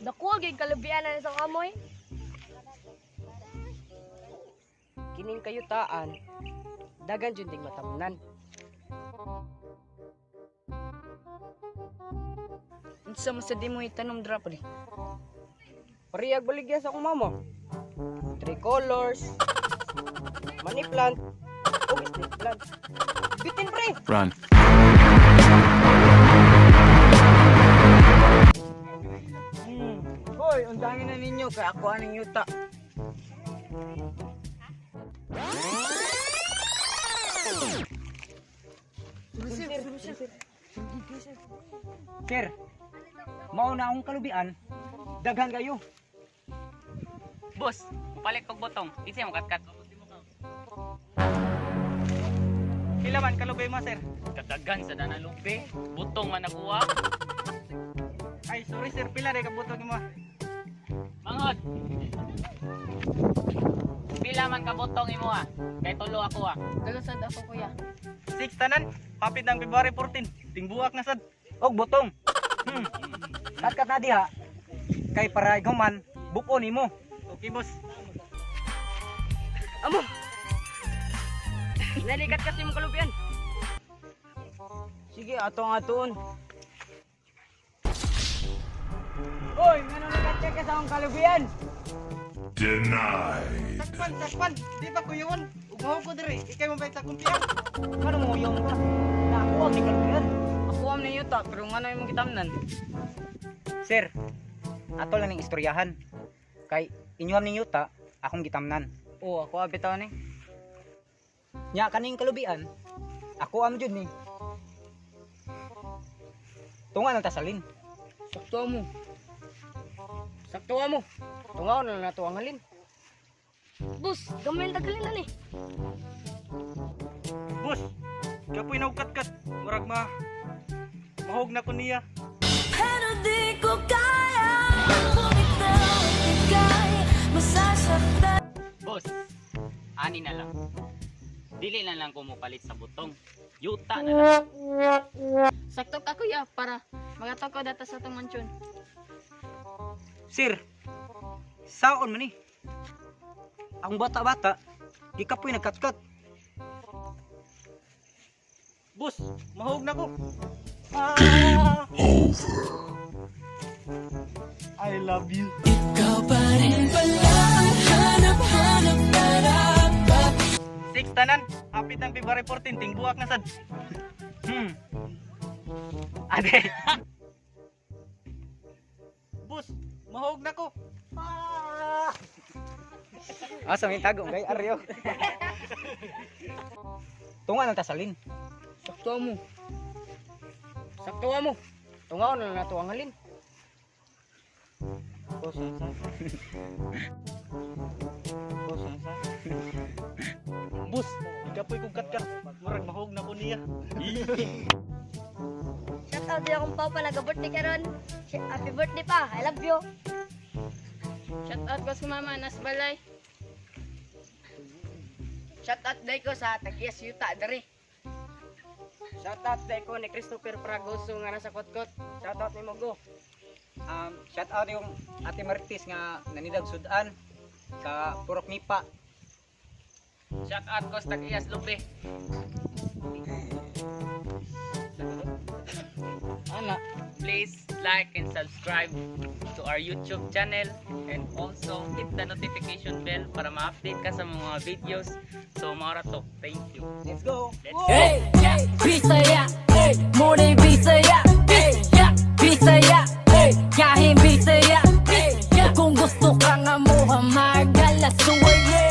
Dako gyud kalubian na sa amoy. Kining kayutaan, dagan jud ding matamnan. Unsa man sa di mo itanom dra pre? Parehag baligya sa akong mama. Three colors, money plant, ug snake plant. Bitin, pre. Run. Hoy, undangin na ninyo kay ako aning yuta. Sir, mao na akong kalubian. Daghan kayo. Boss, palit kog botong. Kinsa mo katkat? Pila man kalubay mo, sir? Kadagan sa dana lubi. Butong man nakuha. Ay, sorry sir, pila ray kabutong mo. Mangod. Pila man ka botong imo ah. Kay tulo ako ah. Tulo sad ako, kuya. Six tanan, hapit ng February 14. Tingbuak na sad. Og butong. Katkat na diha. Kay para human, buko nimo. Okay, boss. Amo. Nalikat kasi mong kalubian. Sige, ato nga tuon. Hoy, ngano nagkatya ka sa akong kalubian? Denied. Sakpan, sakpan. Di ba kuyawan? Ug ko diri. Ikay mo sa akong piyang. Ngano mo yung ka? Nakuha ni kalubian. Ako am ni yuta pero ngano imong gitamnan? Sir, ato lang ning istoryahan. Kay inyuham ning yuta, akong gitamnan. Oh, ako bitaw ni. Nya kaning kalubian, ako am jud ni. Tunga nang tasalin. Sakto mo. Sakto mo. Tungaw na lang nato ang halin. Bus, gamay ang tagalin na ni. Boss, kapoy na kat murag ma mahog na ko niya. Pero di ko kaya bumitaw at ika'y masasaktan. Boss, ani na lang. Dili na lang ko mopalit sa butong. Yuta na lang. Sakto ka, kuya, para magato ko data sa atong mansyon. Sir, saon man ni? Ang bata-bata, di kapoy nagkatkat. Boss, mahog na ko. Ah! I love you. Ikaw pa rin pala ang hanap-hanap na dapat. Six tanan, hapit ng February 14, tingbuak na sad. Ade. Boss, mahog na ko. Ah! Asa may tago kay Aryo. Tunga nang tasalin. Sakto mo. Sakto mo. Tungaw na lang nato ang halin. Boss, ikapoy kong katkat. Murag mahog na ko niya. Shout out din akong papa nag-birthday karon. Happy birthday pa. I love you. Shout out ko sa mama nas balay. Shout out day ko sa tagiyas yuta diri. Shout out day ko ni Christopher Fragoso nga nasa Kotkot. Shout out ni Mogo. Shout out yung Ate Martis nga nanidag sudan sa Purok Nipa. Shout out ko sa tag-iyas lubi. Ana, Please like and subscribe to our YouTube channel and also hit the notification bell para ma-update ka sa mga videos. So, mga to. Thank you. Let's go. Let's go. Hey, yeah, Bisaya, hey, morning Bisaya, hey, yeah, Bisaya, hey, kahin Bisaya, hey, yeah. Kung gusto ka nga mo, magala suway.